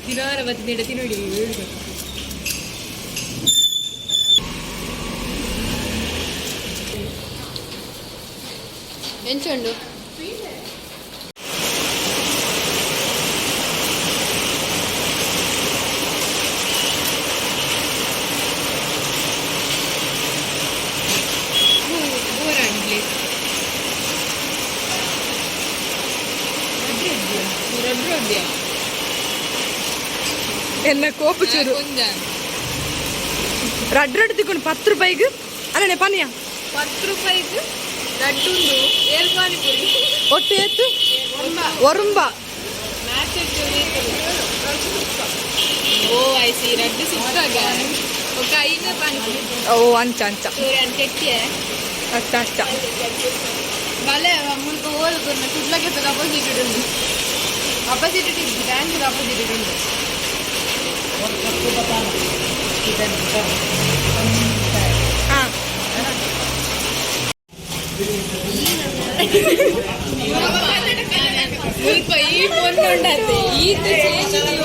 ದಿನಾರ ಬತ್ತಿ ತಿನ್ನೋಡಿ. ಎಂಚುಂಡು? ಎನ್ನ ಕೋಪು ಚೂರು. ರಡ್ಡು ರಡ್ಡು ತಿಕ್ಕೊಂಡು 10 ರೂಪಾಯಿಗೆ ಅಲ್ಲನೆ ಪನಿಯ. 10 ರೂಪಾಯಿಗೆ ರಡ್ಡುಂಡು ಏಳ್ ಪಾನಿಪುರಿ. ಒಟ್ಟು ಏತು? ಒರುಂಬ. ಓ ಐಸಿ ರಡ್ಡು ಸುತ್ತಾಗ ఒక ಐನ ಪಾನಿಪುರಿ. ಓ, ಅಂಚ ಅಂಚ. ಸೂರ್ಯನ್ ಕೆಟ್ಟಿಯೆ. ಅಚ್ಚ ಅಚ್ಚ. ಬಲೆ ಮುಲ್ಪ ಓಲು ಕೊರ್ನ ಕುಡ್ಲಕ್ಕೆ ಅಪೋಸಿಟ್ ಉಂಡು, ಅಪೋಸಿಟ್ ಇದ್ದು ಬ್ಯಾಂಕ್ ಅಪೋಸಿಟ್ ಉಂಡು. ಹಾ. ಮುಲ್ಪ ಈ ಪೊಣ್ಣು ಉಂಡತ್ತೆ, ಈತ ಚೇಂಜ್ ಉಂಡು.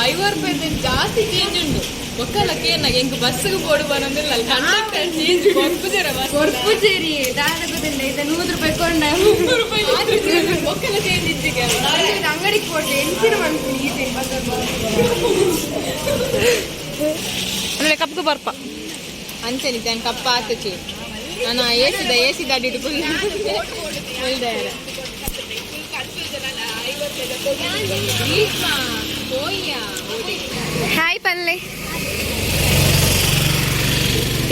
50 ರೂಪಾಯಿ ಜಾಸ್ತಿ ಚೇಂಜ್ ಉಂಡು. ಒಕ್ಕಲ ಕೇನಾಗ ಎಂಕ್ ಬಸ್ಗೆ ಬೋಡು ಬರೋದಿಲ್ಲ, ಕಂಡಕ್ಟರ್ ಚೇಂಜ್ ಕೊರ್ಪುಜರ ಬಸ್. ಕೊರ್ಪುಜೇರಿ ದಾದ ಗೊತ್ತಿಲ್ಲ, ಇದು 100 ರೂಪಾಯಿ ಕೊಂಡ. 100 ರೂಪಾಯಿ ಒಕ್ಕಲ ಚೇಂಜ್ ಇಜ್ಜಿಗೆ. ಅಂಗಡಿಗೆ ಕೊಡ್ಲಿ ಎಂಚಿನ ಮನ್ಪುನಿ ಈತೆ. ಅಂದ್ರೆ ಕಪ್ಗೆ ಬರ್ಪ. ಅಂಚನಿ ತಾನು ಕಪ್ಪ ಆತ ಚೂರು ನಾನು ಏಸಿದ ಏಸಿದ ಅಡಿಡು ಫುಲ್ ಹಾಯ್ ಪಲ್ಲೆ,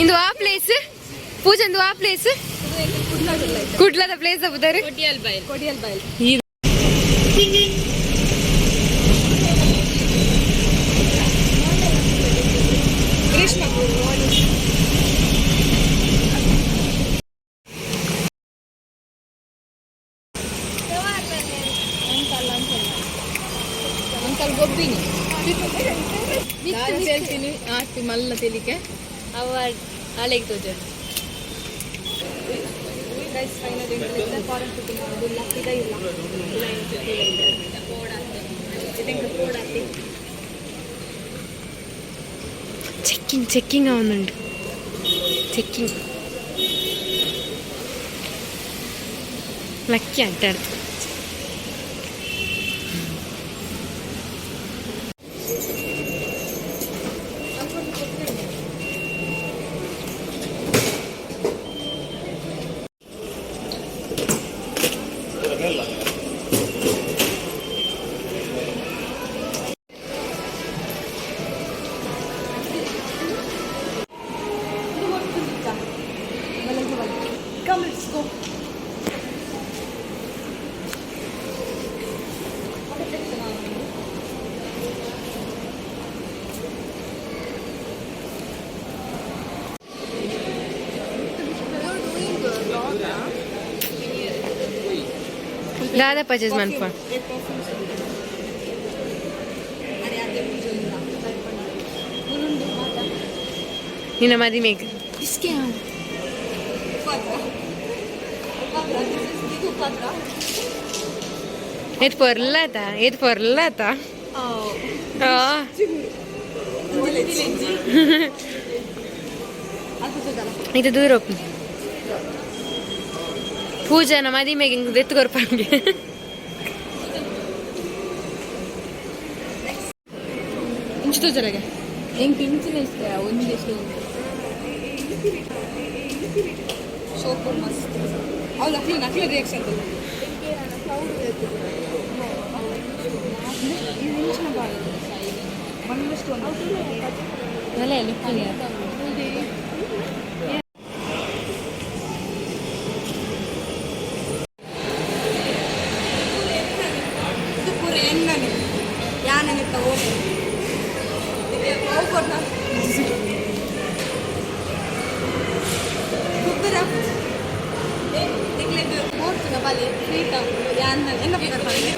ಇಂದು ಆ ಪ್ಲೇಸ್ ಪೂಜಂದು ಆ ಪ್ಲೇಸ್ ಕುಡ್ಲದ ಪ್ಲೇಸ್ ಅಬುದಾರೆ. ಕೊಡಿಯಲ್ ಬೈಲ್, ಕೊಡಿಯಲ್ ಬೈಲ್. ಗ್ರೀಷ್ಮ. ಅಂಕಲ್ ಗೊಬ್ಬಿನಿ ಹೇಳ್ತೀನಿ ಆಸ್ತಿ ಮಲ್ಲ ತೆಲಿಕೆ ಅವ ಅಲೆಗೆ ತೋಜರು. ಗೈಸ್, ಫೈನಲಿ ಫಾರೆನ್ ಫುಡ್ ಮಾಡೋದಿಲ್ಲ ಇಲ್ಲ. ಚೆಕ್ಕಿಂಗ್ ಚೆಕ್ಕಿಂಗ್ ಆവുന്നുണ്ട്, ಚೆಕ್ಕಿಂಗ್. ಲಕ್ಕಿ ಆಟ ಆಡ್ತು. Come, let's go. ದಾದ ಪರ್ಚೇಸ್ ಮನ್ಪ? ನಿನ್ನ ಮದಿಮೆಗ್. ಏತ್ ಪೊರ್ಲಾತ, ಏತ್ ಪೊರ್ಲಾತ. ಆ ಇದು ದೂರ ಪೂಜಾನ ಮದಿಮೆಗೆ ಹಿಂಗ್ ದೆತ್ತು ಕೊರ್ಪಂಗೆ. ಇಂಚು ತೋಜರಗೆ. ಎಂಕ್ ಇಂಚಿನ ಇಷ್ಟ ಒಂದಿಷ್ಟು. ಸೋಪ್ ಮಸ್ತ್. ಅವ್ಳು ನಕ್ಲಿ ನಕ್ಲಿ ರಿಯಾಕ್ಷನ್. ಅಲ್ಲ. ಇದು ಪೂರ ಎಣ್ಣನೆ ಯಾನೆನಿತ್ತ. ಹೋಗು. ಎನ್ನ ಪುದರ್ ಪನ್ಲೆ.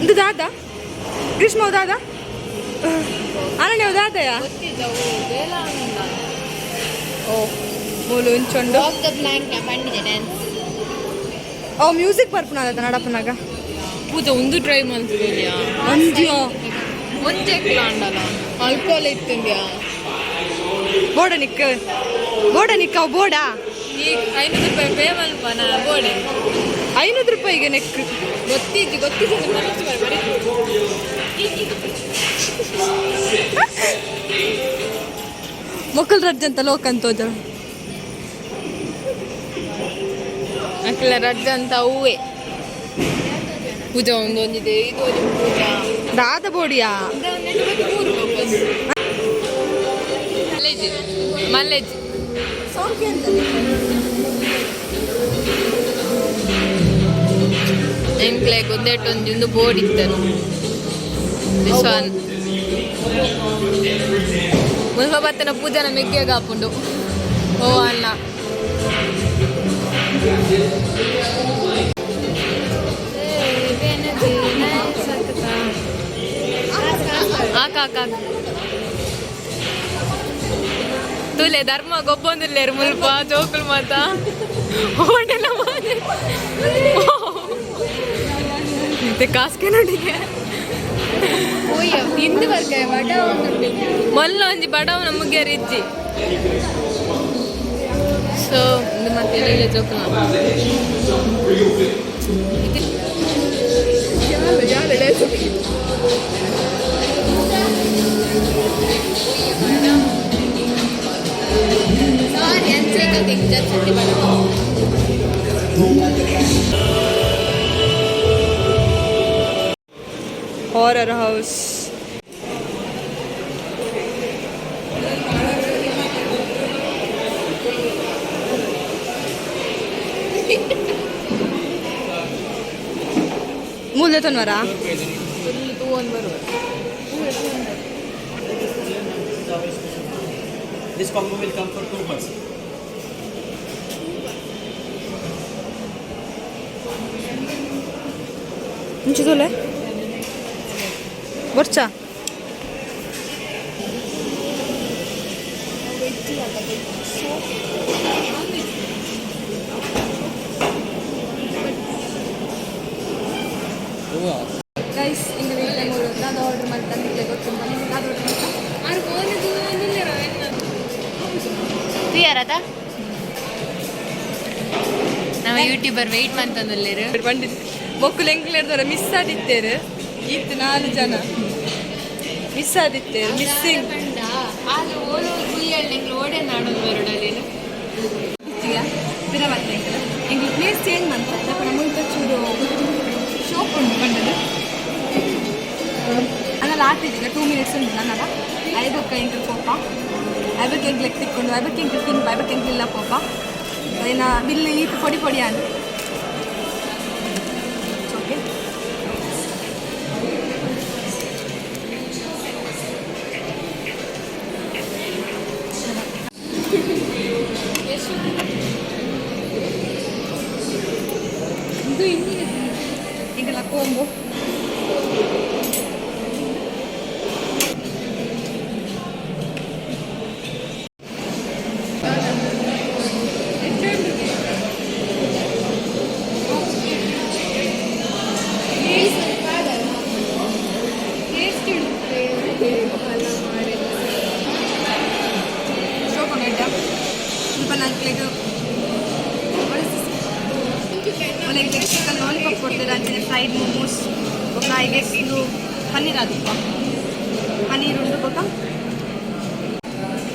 ಇದು ದಾದಾ ಗ್ರೀಷ್ಮ ದಾದಾ ಅನನ್ಯ ದಾದಯಾ. ಓ ಮೂಲು ಇಂಚೊಂಡು. ಆಫ್ the blank ನ ಪಂಡಿದೆ ಡ್ಯಾನ್ಸ್. ಓ ಮ್ಯೂಸಿಕ್ ಬರ್ಪುನ ನಡಪುನಾಗ. ಪೂಜೆ ಒಂದು ಟ್ರೈ ಮಾಡ್ತಿದ್ಯಾ? ಒಂಜಿಯೋ. ಒಂಜೆಕ್ಲ ಅಂಡಲ ಅಲ್ಕೋಲ್ ಇತ್ತುಂದ್ಯಾ? ಬೋಡ ನಿಕ್, ಬೋಡ ನಿಕ್, ಅವು ಬೋಡಾ. ಈಗ 500 ರೂಪಾಯಿ ಪೇ ಮಲ್ಪ ನಾ ಬೋಡೆ. 500 ರೂಪಾಯಿಗೆ ನೆಕ್. ಗೊತ್ತಿದ್ದು ಗೊತ್ತಿದ್ದು ಮನಸ್ಸು ಬರಿ. ಮೊಕ್ಕಲ್ ರಜ್ಜಂತ ಲೋಕ ಅಂತ ಹೋದರು. ಅಕ್ಲ ರಜ್ಜ ಅಂತ ಹೂವೆ. ಪೂಜಾ ಒಂದೊಂದಿದೆ, ಇದು ಒಂದು ಪೂಜಾ. ದಾದ ಬೋಡಿಯಾ. ಮಲ್ಲೇಜ್ ಮಲ್ಲೇಜ್. ಎಂಕ್ಲೆ ಒಂದೆಟ್ ಒಂಜಿ ಒಂದು ಬೋರ್ಡ್ ಇತ್ತನು. This one. ಮುಲ್ಪ ಬತ್ತನ ಪೂಜಾನ ಮೆಗ್ಗೆಗ್ ಆಪುಂಡು. ಓ ಅಣ್ಣ. ಆಕ ಆಕ ಆಕ. ತುಲೆ ಧರ್ಮ ಗೊಬ್ಬೊಂದಿಲ್ಲೇರು ಮುಲ್ಪ ಜೋಕುಲ್ ಮಾತ ಓಡೆಲ್ಲ ಮಾತೆ. ಮತ್ತೆ ಕಾಸ್ಕೆ ನೋಡಿಗೆ. ತಿಂದು ಬರ್ಕಾಯ ಬಡ ಒಂದು. ಮೊಲ್ಲ ಒಂಜಿ ಬಡವನ ಮುಗ್ಯಾರ ಇಜ್ಜಿ. ಸೊ ಇದು ಮತ್ತೆ ಎಲ್ಲ ಜೋಕುಲ್. ಸಾರಿ ಅಂಚೆ ಸತ್ಯ ಬಡ. Horror house. ಮೂಲ ತನ್ವರ. ಫುಲ್ ತೂವೊಂದು ಬರುವ. This combo will come for two person. ಮುಂಚಿತೋಲೆ ಬರ್ಚಾ. ಗೈಸ್, ಇಂಗ್ಲಿ ದಾದ ಆರ್ಡರ್ ಮಾಡ್ತಾ ನಿಮಗೆ ಗೊತ್ತುಂಟ? ನಿಮ್ಗೆ ದಾದ ಆರ್ಡರ್ ಮಾಡ್ತಾ? ಆರು ಫೋನ್ ತೂವೊಂದಿಲ್ಲೇರ. ತುಯಾರದ ನಮ್ಮ ಯೂಟ್ಯೂಬರ್ ವೆಯ್ಟ್ ಮಂತಂದುಲ್ಲೇರು. ಬಂದಿದ್ದು ಮೊಕ್ಕಲು ಎಂಕ್ಲೇರ್ದವರ ಮಿಸ್ ಆದಿತ್ತೇರು. ಇತ್ತು ನಾಲ್ಕು ಜನ ಮಿಸ್ ಆದಿತ್ತೇರು, ಮಿಸ್ಸಿಂಗ್. ಆಲ್ ಓಲು ಕುಯ್ಯಲ್ ಎಂಕ್ಲು ಓಡೆ ನಾಡೊಂದು ಬರೋಡಲೇನು. ಪಿರ ಮತ್ತೆ ಎಂಕಲ್ ಎಂಕ್ಲು ಪ್ಲೇಸ್ ಚೇಂಜ್ ಮಂತ ದಪ್ಪನ ಮುಲ್ಪ ಚೂರು ಶೋಪ್ ಉಂಟು ಬಂದದ್ದು. ಅನ್ನಲ್ಲ ಆತಿದ್ದೀಗ 2 ಮಿನಿಟ್ಸ್ ಉಂಟು ನನ್ನಲ್ಲ. ಐಬೊಕ್ಕ ಎಂಕಲ್ ಪೋಪ, ಐಬಕ್ಕೆ ಎಂಕ್ಲೆಗ್ ತಿಕ್ಕೊಂಡು, ಐಬಕ್ಕೆ ಎಂಕಲ್ ತಿನ್ಪ, ಐಬಕ್ಕೆ ಎಂಕ್ಲು ಇಲ್ಲ ಪೋಪ. ಏನ ಬಿಲ್ ಈತ ಪೊಡಿ ಪೊಡಿ ಅಂದು. ಓಕೆ. ಇದು ಇನ್ನಿದೆ. ಎಂಕಲ್ಲ ಕೋಂಬು. ಶೋಪ್ ಉಂಟು ಸ್ವಲ್ಪ ನಾಲ್ಕು. ಒಲೆಗೆ ಚಿಕನ್ ಲಾಲಿಪಾಪ್ ಕೊಡ್ತಾರೆ, ಅಂಚನೆ ಫ್ರೈಡ್ ಮೋಮೋಸ್. ಬೊಕ್ಕ ಐಗೆ ಇದು ಪನ್ನೀರ್ ಆದಿಪ್ಪ, ಪನ್ನೀರ್ ಉಂಟು. ಬೊಕ್ಕ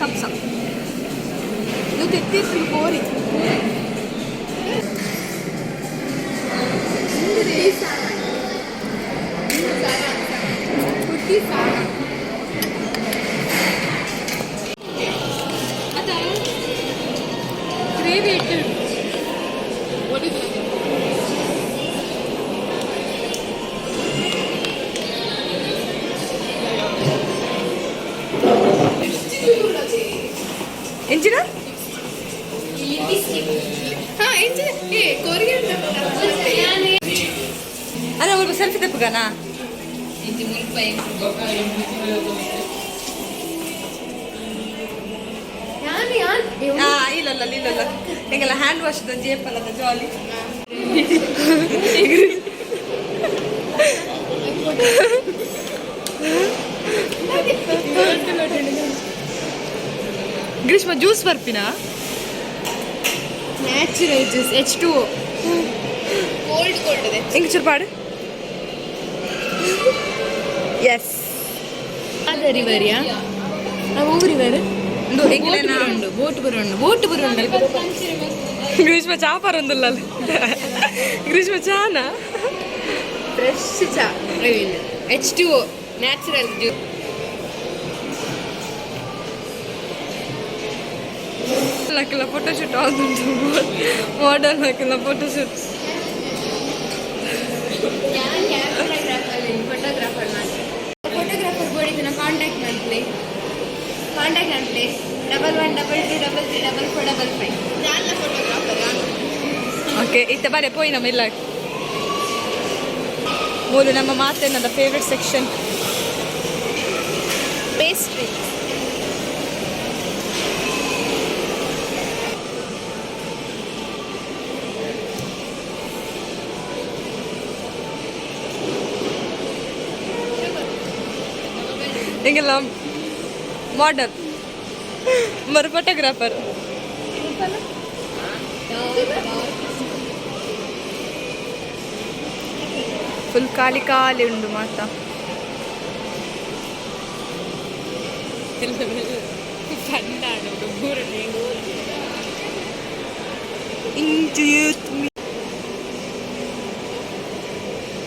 ಕಪ್ಸ. ಇದು ತೆತ್ತಿ ಕೋರಿ. ಗ್ರೇವಿ ಇಟ್ಟು. ಸೆಲ್ಫಿ ತೆಪ್ಪುಗನಾ? ಇಂಚಿ ಮುಲ್ಪ. ಯಾನ್ ಯಾನ್. ಹಾ, ಇಲ್ಲ ಇಲ್ಲ ಇಲ್ಲ, ಎಂಗೆಲ್ಲ ಹ್ಯಾಂಡ್ ವಾಶ್ ಜೇಪಲ್ಲದ ಜಾಲಿ. ಗ್ರೀಷ್ಮ, ಜ್ಯೂಸ್ ಬರ್ಪಿನ? Natural juice, H2O. Cold cold ಇದೆ. ಎಂಗ್ ಚುರ್ಪಾಡು? ಎಸ್. ಅದ ರಿವರ್ ಯಾ? ಅವು ರಿವರ್. ಇಂದು ಎಂಗ್ಲೇನಾ? ಬೋಟ್ ಬರೋಣ, ಬೋಟ್ ಬರೋಣ. ಗ್ರೀಷ್ಮ ಚಾ ಪರೊಂದುಲ್ಲ. ಗ್ರೀಷ್ಮ, ಚಾನಾ? ಫ್ರೆಶ್ ಚಾ, H2O, natural juice. ಲಕ್ಕಲ photoshoot ಆದುಂಟು, ಮಾಡಲ್ ಹಾಕಿಲ್ಲ ಫೋಟೋಶೂಟ್. ಯಾನ್ ಕ್ಯಾಮ್ರಾಗ್ರಾಫರ್, ಫೋಟೋಗ್ರಾಫರ್ ಮಾತ್ರ. ಫೋಟೋಗ್ರಾಫರ್ ಬೋಡಿದಿನ ಕಾಂಟ್ಯಾಕ್ಟ್ ಮಾಡ್ಲಿ, ಕಾಂಟ್ಯಾಕ್ಟ್ ಮಾಡ್ಲಿ, 1122334455. ಓಕೆ, ಇತ್ತ ಬಾರೆ ಪೋಯಿ ನಮ್ಮ ಇಲ್ಲ. ಮೂಲು ನಮ್ಮ ಮಾತೇನದ ಫೇವ್ರೆಟ್ ಸೆಕ್ಷನ್. ಪೇಸ್ಟ್ರಿ. ಹಿಂಗೆಲ್ಲ ಮಾಡಲ್ ಮರು ಫೋಟೋಗ್ರಾಫರ್. ಫುಲ್ ಖಾಲಿ ಖಾಲಿ ಉಂಡು ಮಾತ. ಸಣ್ಣ. ಊರಲ್ಲಿ. ಇಂಚು.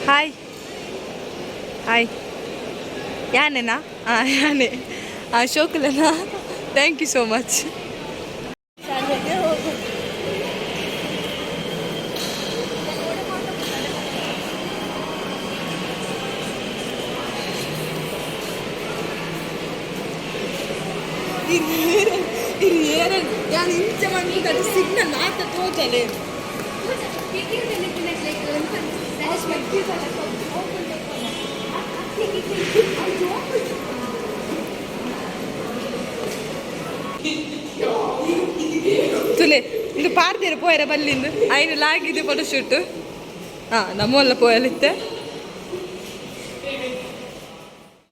ಹಾಯ್ ಹಾಯ್, ಯಾನೇನಾ? ಹಾಂ, ಯಾನೇ. ಹಾಂ, ಶೋಕುಲನಾ? Thank you so much. ಯಾನ್ ಇಂಚ ಮಂದಿ ಸಿಗ್ನಲ್ ಆತ ತೋಜಲೆ. ತುಲೆ, ಇಂದು ಪಾರ್ದಿರ ಪೋಯರ ಬಲ್ಲಿಂದು ಐನು ಲಾಗಿದೆ ಫೋಟೋಶೂಟ್. ಹಾಂ, ನಮ್ಮಲ್ಲ ಪೋಯಲಿತ್ತೆ.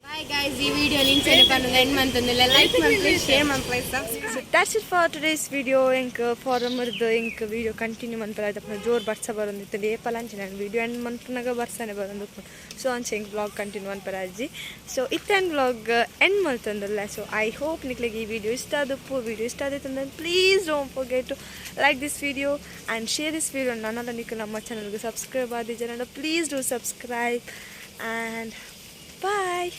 ಬಾಯ್ ಗಾಯ್ಸ್, ಈ ವಿಡಿಯೋ ನಿಂಚೆನೆ ಪನ್ನೊಂದು ಎಂಡ್ ಮಂತೊಂದಿಲ್ಲ. ಲೈಕ್ ಮನ್ಪುಲೆ, ಶೇರ್ ಮನ್ಪುಲೆ, subscribe. So that's it for today's video. ಎಂಕ್ ಫಾರಮರ್ದು ಎಂಕ್ ವೀಡಿಯೋ ಕಂಟಿನ್ಯೂ ಮನ್ಪರ ಆಯ್ತಪ್ಪ. ಜೋರು ಬರ್ಸ ಬರೊಂದಿತ್ತು. ಏಪಲ ಅಂಚೆ ನಾನು ವೀಡಿಯೋ ಎಂಡ್ ಮನ್ಪುನಾಗ ಬರ್ಸನೆ ಬರೊಂದು. ಸೊ ಅಂಚೆ ಎಂಕ್ ವ್ಲಾಗ್ ಕಂಟಿನ್ಯೂ ಮನ್ಪರ ಅಜ್ಜಿ. ಸೊ ಇತ್ತೆ ವ್ಲಾಗ್ ಎಂಡ್ ಮಲ್ತೊಂದುಲ್ಲ. ಸೊ I hope ನಿಕ್ಲೆಗ್ ಈ ವಿಡಿಯೋ ಇಷ್ಟ ಆದಪ್ಪು. ವಿಡಿಯೋ ಇಷ್ಟ ಆದಿತ್ತಂದ್ರೆ please don't forget to like this video and share this video. ನನ್ನಲ್ಲ ನಿಕ್ ನಮ್ಮ ಚಾನಲ್ಗೆ subscribe ಆದಿಜನ, please do subscribe and bye.